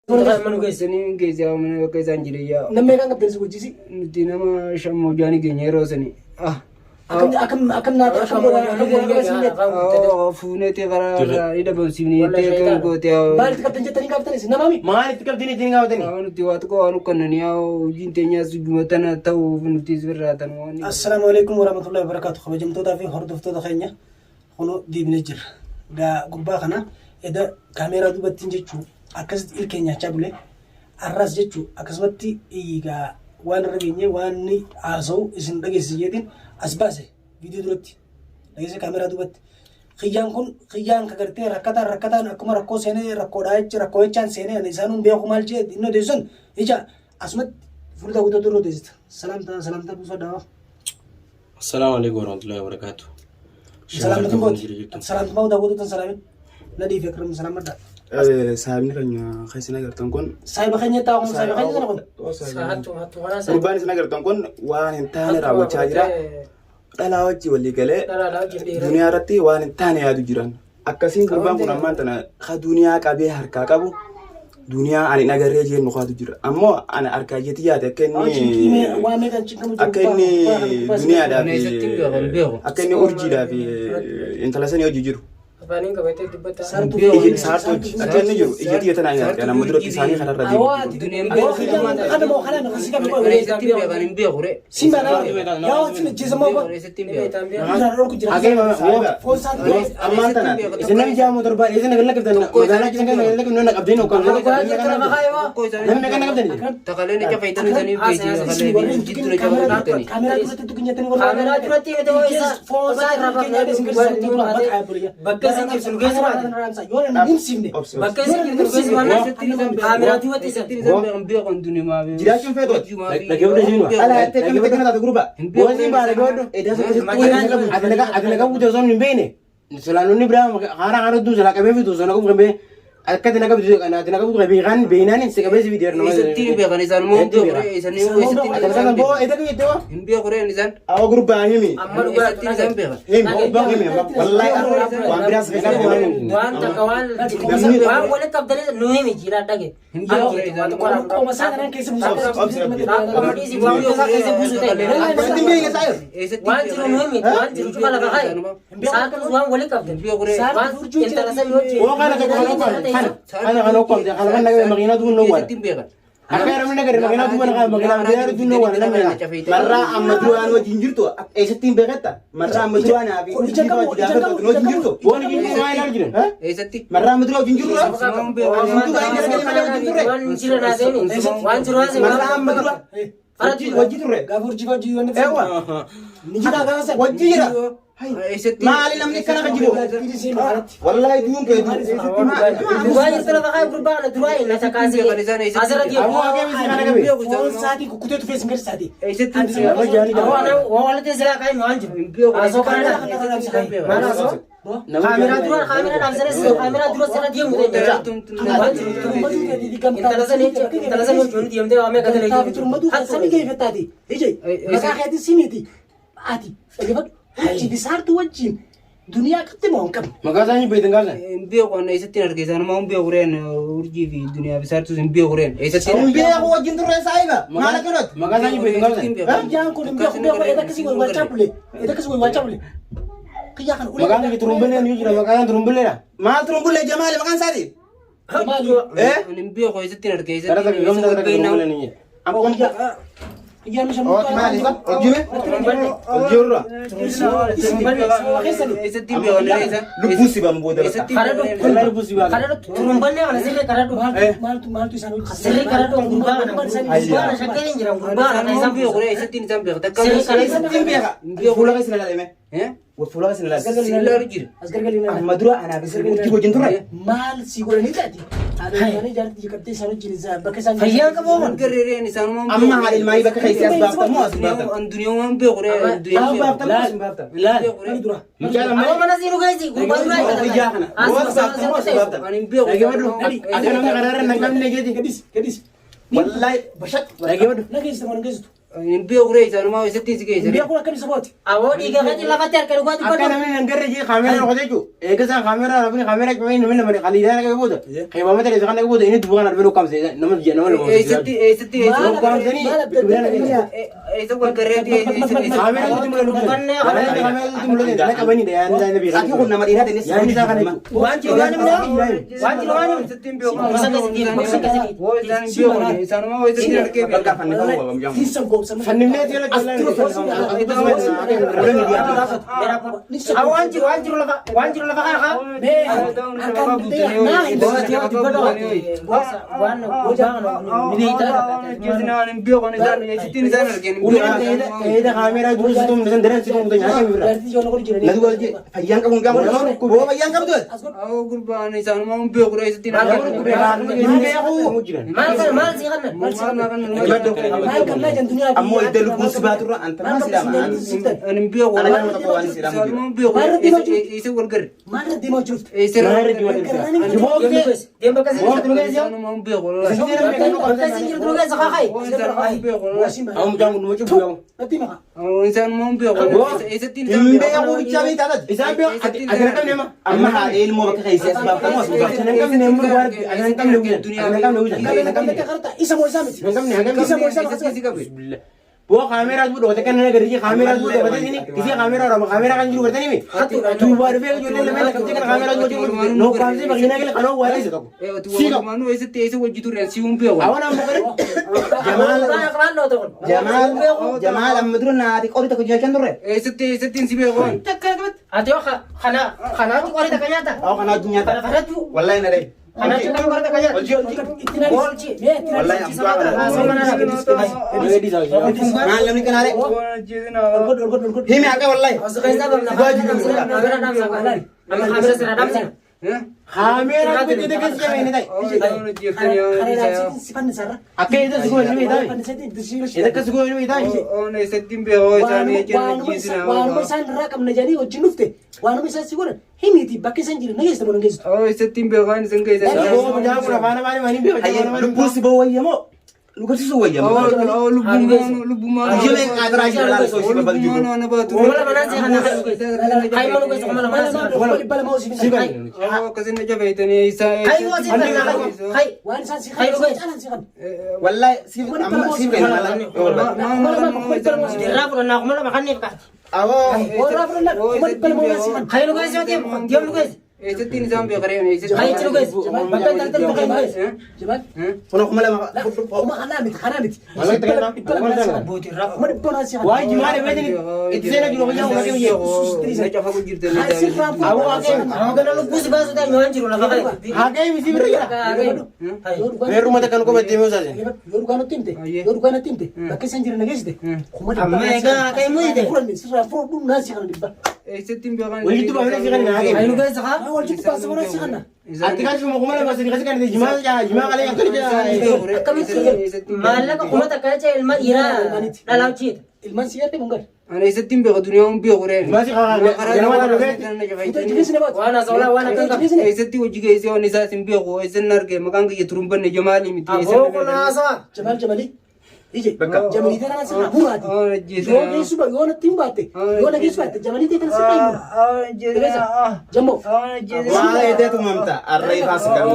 Mana keessa. Sanii keessa mana bakka isaan jiran yaa. Namni meeqaan qabdan si wajjisi? Nuti nama shammoojaan keenya yeroo sanii. Ah. Akkam akkam akkam naa akkam godhaa akkam godhaa akkam isin Ah, fuuneetee karaa irraa ni dhabamsiifne jettee kan goote yaa. Maalitti qabdan jettanii gaafattan isin namaami? Maalitti qabdanii ittiin gaafatanii? Yaa nuti waa xiqqoo waan ukkannanii yaa hojiin teenyaas hojuma tana ta'uuf nuti sirraa tan waan. Assalaamu alaikum warahmatullahi wabarakatuh. Kabajamtootaa fi hordoftoota keenya kunoo deebinee jirra. Gaa gurbaa kana eda kaameeraa duubattiin jechuu akkasitti ilkee nyaachaa bule arras jechuu akkasumatti gaa waan irra geenye waan inni haasa'u isin dhageessise jeetiin as baase viidiyoo duratti dhageesse kaameeraa duubatti. Kiyyaan kun kiyyaan ka gartee rakkataan rakkataan akkuma rakkoo seenee rakkoodhaa jecha rakkoo jechaan seenee ani isaan hin beeku maal jee inni odeessan ija asumatti fuula guutuu dura odeessita. Salaamtaa salaamtaa buufadhaa. Assalaamu alaikum warahmatullahi wabarakatuh. Salaamtuun kooti. Salaamtumaa daawwatu tan salaamin. Nadii fi akram salaamadha. Saayibni keenya kan isin agartan kun Saayiba keenya taa'u kun saayiba keenya sana kun. Gurbaan isin agartan kun waan hin taane raawwachaa jira. Dhalaa wajji walii galee duniyaa irratti waan hin taane yaadu jiran. Akkasiin gurbaan kun ammaan tana ka duniyaa qabee harkaa qabu duniyaa ani hin agarree jeen nukaatu jira. Ammoo ana harkaa jeeti yaade akka inni Waa meeqaan cinqamu jiru. akka inni duniyaadhaa Ana eessatti hin beeku, hin beeku. fi akka inni urjiidhaa fi intala sanii hojii jiru. Afaaniin qabatee dubbataa. Sartuu Saartuu hojii akka inni jiru ija xiyya tanaan yaadde nama duratti isaanii kanarra deemu. Kana moo kana moo kasi qabu Ana eessatti hin beekan hin beeku re. Simba na yaa waan sin ajjeesa moo Ana eessatti hin beeku. Foon isaatii Ammaan tana Isin namni jaamu torbaan isin nagaa lakkiftan magaalaa keessa kan nagaa lakkiftan na qabdeen hokkaan namni meeqa na qabdani? Takaleen ija fayyadamuu isaanii beekti. Takaleen jiddu na jabaa jirtani. Kaameraa duratti tuqin jettanii warra Kaameraa duratti yoo ta'u isa foon isaatii ilkee nyaatee sin garsiisan ni dura bakka abboliya. Bakka isin jirtu nu geessu baate. Yoo namni hin simne. Bakka isin jirtu nu geessu baate. Kaameraa duratti isa. Jiraachuun feetooti. Dhaggeeffadhu isiin waa. Dhala jettee akkamitti akkana taate gurbaa? Boosiin baa dhaggeeffadhu. Ati nagaa guute osoo hin beekne. Solaanonni biraa haaraa haaraa duun silaa qabee fidu osoo na qabu qabee akka ati na qabdu ati na qabdu qabee kan beeknaan si qabee si fideera nama. Eessatti hin beekan isaan immoo hin beeku re. Isaan immoo eessatti Ati isaan sana boo beekan. edda kiyya waa. Hin beeku re isaan. Awwa gurbaa himi. Amma dhugaa Eessatti isaan beekan. Himi himi wallahi waan biraas keessa Waan takka waan waan walitti qabdanii nu himi jiraa dhage. Hin beeku re isaan. Qooma isaa kanaan keessa buusaa. Qooma dhiisii waan isaa keessa buusu ta'e. Akkamitti hin beekne saayir? Eessatti Waan jiru nu himi waan jiru cufa lafa kaa'i. Saartuus waan walitti qabdan. Waan intala san yoo Woo kana tokko kan okkaamte kana kana kan okkaamte kana kan nagame makiinaa duun nowwaadha. Eessatti hin beekan. Akka namni nagare makiinaa duuba nagaa makiinaa makiinaa duun nowwaadha namni nagaa. Marraa amma duraan wajjin jirtu eessatti hin beeketta? Marraa amma duraan fi Ija qabu, ija qabu, wajjin jirtu. Waan ijoollee maa ilaalu jiran. Eessatti? Marraa amma duraan wajjin jirtu. Waan jira naaseen waan jiru haasee Marraa amma dura wajji turre. Gaafa urjii hojii wanni Eewwa ni jira gaafa sana. wajji jira. Eessatti? Maali namni akkana kan jiru? Wallahi duun kee duun. Duraa jirtu lafa kaa'i gurbaa kana duraa hin nasa kaasee asirra Ammoo hagee miti kana qabe. Foon isaatii kukkutee tufee sin garsiisaati. Eessatti hin beekan? Nama jaanii Waan walitti silaa kaa'i waan jiru. Hin beeku. Asoo kana Eessatti isaan beekan? maal asoo? Kaameraa dura kaameraa dhaamsanis kaameraa dura sirra deemu waan jiru. Intala san intala san hojii deemtee waa meeqa Gantaa fi turmaduu kan samii geeffattaati. Ije maqaa keetii simiiti. Ati dhaggeeffadhu. Hojii fi saartuu wajjin duniyaa qabdi moo hin qabne? Maqaa isaanii beektan gaasan. Hin beeku ana eessatti hin arge isaan immoo hin beeku reen urjii fi duniyaa fi saartuus hin beeku reen. Eessatti Hin beeku wajjin turre saayiba. Maal akka godhatu? Maqaa isaanii beektan gaasan. Kiyyaan kun hin beeku beeku edda akkasii waywachaa bule. Edda akkasii waywachaa bule. Kiyyaa kana ulee. Maqaan kiyya turumbillee ni jira maqaan turumbillee. Maal turumbillee jamaali maqaan isaati? Maali? Eh? Hin beeku eessatti hin arge Gara takka gamtaa eessatti takka turumbillee ni jira. Kiyyaan meeshaa Ooti maali? Hojii? Hojii irra. Eessatti hin beeku eessa? Lubbuu si ban booda bakka. Wallahi lubbuu si baasa. Karadhu turumballee kana sirrii karadhu. Maaltu maaltu isaan hojii? Sirrii karadhu gurbaa kana gurbaa kana shakkee hin jiran gurbaa kana Isaan isaan beeku ree eessatti isaan beeku takka Sirrii karadhu. Eessatti hin beeka? Fuula keessa na ilaalame. Fuula keessa na ilaalame. Sillaaru jira. As gargalii na Amma dura anaa fi sirrii urjii wajjin turre. Maal si godhanii taati? Haadha isaanii jaartii qabdee isaan wajjin bakka isaan Fayyaan qabu Hin garree reen isaan Amma haadha ilmaanii bakka keessi as baaftan moo as baaftan? Duniyaa waan beeku ree duniyaa As baaftan moo as baaftan? Laal. Maali dura? Mucaan Amma amma mana siinuu geessi gurbaa duraa Hojii kana. Moo as baaftan moo as baaftan? Ani hin beeku. Dhaggeeffadhu. Akka namni karaarra hin qabne jeeti. Gadis gadis. Wallahi bashaq. Dhaggeeffadhu. Na geessitu moo na geessitu? Hin beeku ree isaanumaa eessatti si geesse. Beeku akkami sabooti. Awoo dhiiga keetiin lafatti harka dhugaa Akka dubbadhu. namni hin garre jee kaameeraa dhokate jechuudha. Eega isaan kaameeraa rafni kaameeraa cufanii namni lama qaliidhaa dhaqee booda. Keewwama ta'e kan dhaqee booda inni dubbaa kan arbee ukkaamse nama nama lama. Eessatti eessatti Ukkaamsanii eessa wal garreetti eessa kaameeraa nutti mul'atu. Kaameeraa nutti mul'atu. Na qabanidha yaadni isaa inni beekaa. Ati kun nama dhiiraa ta'e Yaadni isaa kana jechuudha. Waan jiru waan himna. Waan jiru waan himna. Eessatti hin beeku. Bakka keessatti bakka keessatti. Woo isaan hin beeku isaanumaa eessatti argee beeku. Bakka fannifamuu qaba mucaan kun. Tinsan goobsa. Fannifnee jala Awoo waan jiru waan jiru lafa waan jiru lafa kaa kaa. Mee harkaan bitee naa hin Waan Eeda kaameeraa dura si tumne san daran si tumne nyaata bira. Jaartii ijoollee godhu jiranii. Natu galche Fayyaan qabu mucaan kun. Boo fayyaan qabdu. Maal kana maal sii kanna? Maal qabnaa jan duniyaa fi Ammoo idda lubbuun si baaturra anta maal si dhaama. Ana nama tokko waan si dhaamu jira. Maal irra deemaa jirtu? Deem bakka sii Bakka sii jirtu nu keessa kaa kaayi. Amma mucaan kun numa cubbuu. Natti maqaa. Hin beeku bichaa beektaa taate. Isaan beeku ati ati qabne ma. Amma haadha ilmoo bakka keessee as baaftamu as Ati hin qabne amma dhugaa ati hin qabne wijan. Ati hin qabne wijan. Qabne qabne karta isa moo isaa miti. Hin qabne hin qabne. Isa moo isaa miti. Boo kaameeraa duuba dhokate kan nama garri kaameeraa duuba dhokate sini kisee kaameeraa orama kaameeraa kan jiru gartanii mi. Duuba dhufee ijoollee lameen lakkaftee kan kaameeraa duuba jiru noo kaamsee makiinaa gala kanoo waa isa tokko. Si tokko. Awwan amma gara Jamaal Maal loo ta'u? Jamaal Jamaal amma dura naati qori tokko jechaan turre. Ati yoo kana kanaatu qorii takka nyaata. Awwa kanaa wajjin nyaata. Kana kanatu Wallahi na dhaye. kanaatu kan qorii takka nyaata. Hojii hojii. Itti naanis. Oolchi. Mee itti naanis. Wallahi amma kana. Maal namni kanaa Ol godhu ol godhu ol godhu. Himi haqa wallahi. Osoo keessaa bamna. Kaamera dhaamsa. Amma kaamera sirra dhaamsina. kaameeraa duuba jedhee keessa jamee ni ta'e. Kana ilaalchitiin si fannisarra. Akka eeda si goone ni ta'e. Eeda akka si goone ni ta'e. Waanuma isaan irraa qabna jedhanii wajjin dhufte waanuma isaan si godhan himiiti bakka isaan jiran nageessa moo nageessitu. Boo mucaan kun afaan afaan himaa ni beeku. Lubbuun si boo wayyamoo? Nu garsiisuu wayyamoo? Biyya meeqa qaataraa jira laala soo ishee babal jiru. Kuma lama naan seera naa Kayi mana keessa kuma lama naan seera. Kuma dhibba lama osoo Si hin kan. Kayi yoo seera naa kayi. Waan isaan si Kayi kan dhugeessa. caalaan si kan. Wallahi siif amma siif kenna mallaqa yoo barbaade. Kuma lama kuma dhibba lama osoo Dirraa fudhannaa kuma lama kanneef kaa. Awoo. Warraa fudhannaa kuma dhibba lama osoo si kan. Kayi nu keessa yoo deemu deemu nu keessa. Kayi itti nu keessa. Bakka intalli nu keessa. Jabal. Kun kuma lama. Kuma kanaa miti kanaa miti. Mallaqa kenna. Dhibba lama si kan. Kuma dhibba lama si kan. Waa jimaa dhibee itti seena jiru wayyaa uummatee biyya. Sirraa Awwa haqee Amma kana lubbuu si baasuu ta'e waan jiru lafa kayi. haqee misi bira jira. Meerru mata kan qofa deemee osoo Yoo dhugaa nutti himte yoo dhugaa nutti himte bakka isaan jiran nageessite kuma dhibba Amma egaa haqee muyite. Furanne sirraa fudhadhu naa si kana dhibba. Walitti baafnee si kan haqee. Kayi nu keessa kaa. Wal jiddu baasa mana si kana. Ati kan shuma kuma lama sadi kasi kan jimaa jimaa qalee kan tole. Akkamitti maallaqa kuma takka jecha ilma dhiiraa dhalaa hojjeeta. Ilmaan si yaadde mungar. Jimaa si ganama kan dhufee. Fuutee jireessi nama. Waan haasawlaa waan akkan qabu. Eessatti hojii geessee waan isaas hin beeku eessan arge maqaan kiyya turumbanne jamaalii miti Aboo kun haasawa. Jamaal jamalii. Ije Bakka. jamalii tana sirraa buraati. Yoo geessu yoo natti hin baatte yoo na geessu baatte jamalii tana sirraa hin bura. Jammoo. Maal eedee tumamta arra ifaa si qabnu.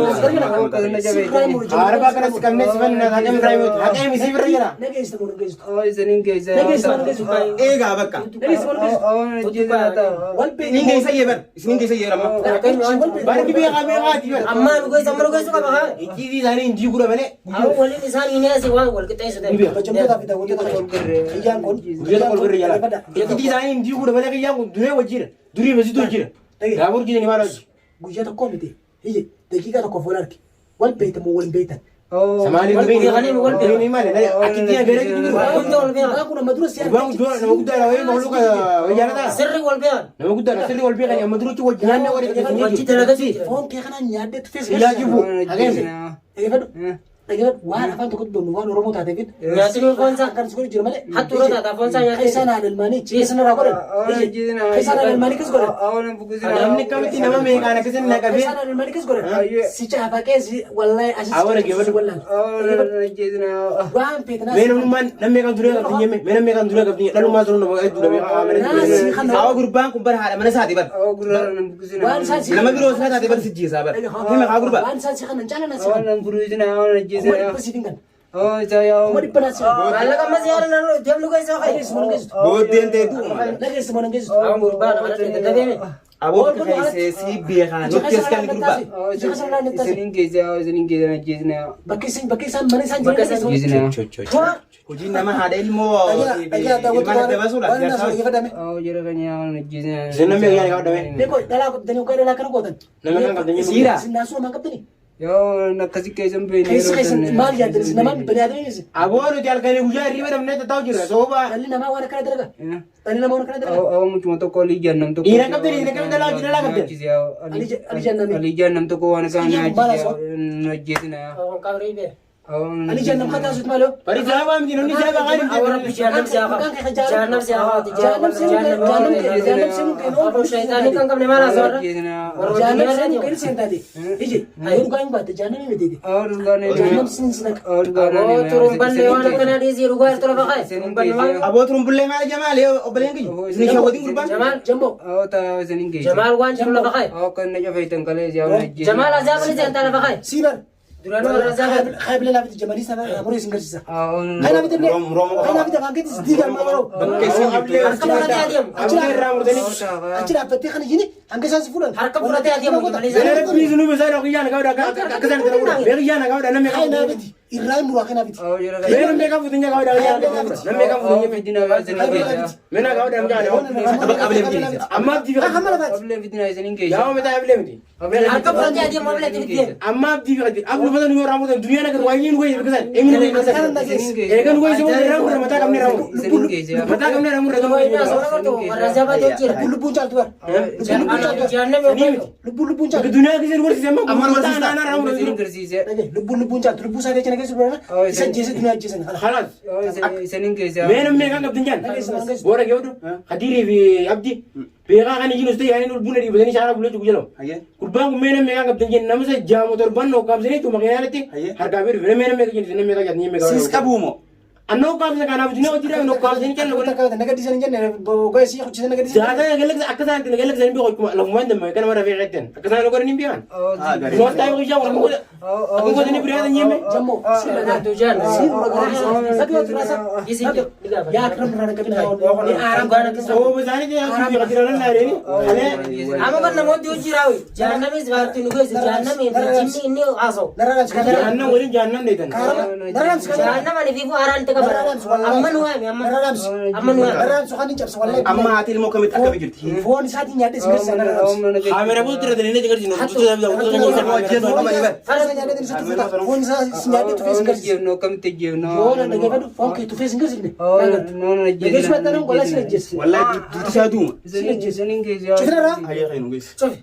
Sirraa hin muru Arba kanas qabnee si fanna haqee bira himuuti. Haqee misi bira jira. Na geessite moo na geessitu. Na geessite moo na geessitu. Eegaa bakka. Na geessite moo na geessitu. Wal beeku. Isinin geessa yeebar. Isinin geessa yeer amma. Wal beeku. Barri beekaa beekaati bara. Ammaa nu geessu amma nu geessu qaba kaa. Icciitii isaanii hin diigudha malee. Amma waliin isaan hin haase waan wal qixxeessu ta'e. Kabajamtootaa fi daawwattoota keenya. Kiyyaan kun. Guyyaa tokko birra jala. Icciitii isaanii hin diigudha malee kiyyaan kun duree wajjira. Durii basitu wajjira. Gaafa hojjetani maal hojii? Guyyaa tokko miti. Ije daqiiqaa tokkoof wal arge. Wal beektan moo wal hin beektan? Samaaliin Wal beekanii wal beekan. Beekanii maali? Akkitti agaree gidduu jiru. Hunda wal beekan. Waan kun amma dura si Gurbaan kun dura nama guddaadha wayii makhluuqa wayii jaalataa. Sirri wal beekan. Nama guddaadha sirri wal beekanii amma duratti wajji naannoo wal Wajji dalagaa jira. Foon kee kanaan nyaaddee tufees. Yaa jibu. Haqee Eeffadhu. Dhaggeeffadhu waan afaan tokko dubbannu waan Oromoo taateefin. Nyaatni foon isaa. Kan si godhu jira malee. Hattuu irra taata foon isaa nyaatee. Keessaan haadha ilmaanii keessa narraa godhan. Keessaan haadha ilmaanii keessa godhan. Namni akkamitti nama meeqaan akkasiin na qabee. Keessaan haadha ilmaanii keessa godhan. Si caafaqee si wallahi asis. Awwa dhaggeeffadhu. Waan feetanaa. Mee namummaan namni meeqaan duriyaa qabdi jemme mee namni meeqaan duriyaa qabdi dhalummaa sun nama hedduu dha meeqaan. Hawa gurbaan kun bara haadha mana isaati bara. Waan isaan si. Nama biroo isaa taate bara si jeesaa bara. Hima haa gurbaa. Waan isaan si kanan caalaa na si kanan. Kuma dhibba siif hin kennu. Kuma dhibba naa si kennu. Maallaqa ammas yaala naannoo deemnu keessa Dhageessu mana geessitu. Booddeen ta'e du'uma. Dhageessu mana geessitu. Awwa gurbaa nama dhaqee dadhabee. Aboo bakka keessee si beekaa nutti as kan gurbaa. Bakki isin bakki isaan mana isaan jiran dhageessu. Hojiin nama haadha ilmoo ilmaan adda baasuudha. Jaarsaa hojii. Isin namni meeqaan qabdame. Beekoo dhalaa qabdanii yookaan dhalaa kana gootan. Nama kan qabdanii. Siira. Isin naasuu namaan qabdanii. Keessa keessan maal yaaddan isin namaan bani aadamii isin. Aboo nuti halkanii guyyaa hirriba dhabnee tattaa'u jirra. Soba. Dhalli namaa waan akkana dalaga. Dhalli namaa waan akkana dalaga. Dhiira qabdanii dhiira qabdanii dhalaa hojii dhalaa qabdan. Ani jannam kan taasiftu maal yoo? Bari jaabaa miti namni jaabaa kan hin Awwa rabbi jahannam si haa Jahannam si haa Jahannam seenuu jahannam jahannam seenuu Aboo shayitaanii kan qabne maal haasawaa Jahannam seenuu kan seen taate. Ije yoo dhugaa hin baatte jahannam hin beekte. Jahannam siin sin akka. Aboo turumballee waan akkanaa dhiisii dhugaa irra tola faqaa. Turumballee waan Aboo turumbullee maal jamaal yoo obboleen kiyya. Isin shawwatiin gurbaan. Jamaal Jambo. Jamaal waan jiru lafa kaa'e. Jamaal azaabni seentaa lafa kaa'e. Siibar. Duraanuu warra azaabaa. Kaabila laafiti jamalii sana amurii isin garsiisa. Kanaaf illee kanaaf illee afaan keetis diigaa amma baroo. Bakka isin jirtu. Harka fudhatee adeemu. Abdii irraa murtanii. Achi dhaabbattee kana jini hanga isaan si fuudhan. Harka fudhatee adeemu jamalii Mee sana. rabbi isin uumee isaa kiyyaan qabda akka isaan itti dhabuudha. Mee kiyyaan qabda namni Kanaaf qabda. iti irraa hin muraa kanaaf iti. Mee namni qabu tinya qabda kiyyaan qabda. Namni qabu tinya. Mee na qabda namni qabda. Bakka ablee miti. Amma abdii fi Hamma lafaati. Yaa mataa ablee miti. Harka fudhatee adeemu ablee itti Amma abdii fi qadi. Abdii uffata nu yoo raamutan duniyaa nagar waayee nu goyee biqisan. Eenyu nu goyee biqisan. Eegan goyee si irraa murra mataa qabnee raamurra. Mataa qabnee raamurra. Warra azaabaa jira. Lubbuun lubbuun caaltu bara. Jahannam Ni miti. Lubbuun lubbuun caaltu. Duniyaa keessa nu barsiise amma Amma nu barsiista. naannaa raamurra. Lubbuun lubbuun caaltu lubbuu isaa jecha nageessu bara. Isa jeese duniyaa jeesan. Khalaas. Mee namni meeqaan qabdin jaan? Boora geewdu. Hadiirii fi Abdii. Beekaa kan ijin ustee yaa'in lubbuun dhiibatanii shaaraa bulee jiru jedhamu. Gurbaan kun mee namni meeqaan qabdin jaan nama isa jaamu torban nokkaamsanii jechuun makiinaatti harkaa fi dhufe mee namni meeqa jennee namni meeqa jennee meeqa. Siis qabuumo. Annoo ukkaamsa kanaaf duniyaa hojii dhaan ukkaamsanii kenna godhan. Takka nagaddiisan hin jenne gogaa isii hojjetan nagaddiisan. Jaataa nagalaksa akka isaan itti nagalaksan hin beeku akkuma lafumaan damma kana mara feeqetten akka isaan godhan hin beekan. Moostaa yoo ishaa warra godha. Akka godhanii biraa tan yeeme. Jammo. Yaa akram irraa nagaddiin haa. Aaraan gaana keessa. Sababa isaanii ta'e akka biyya kan laareeni. Alee Amma kan namooti hojii raawi. Jahannamis baartii nu geessu. Jahannami jinni inni haasa'u. jahannan waliin jahannan deetan. Jahannama ni fiifu aaraan itti qabata. Amma nu waami amma. Amma nu waami. Amma haati ilmoo kamitti akkami jirti? Foon isaatiin nyaadhee si garsiisa narraamsi. Kaamera booda tira dalina jigarsiinu. Ajjeesuu qaba dhiban. Foon isaa si nyaadhee tufee si garsiisa. Yoo na dhaggeeffadhu foon kee tufee si garsiifne. Dhageessu maxxanaan qolaa si ajjeessa. Wallahi duuti isaa duuma. Cufirraa. Hayyee kan nu geessi. Cufi.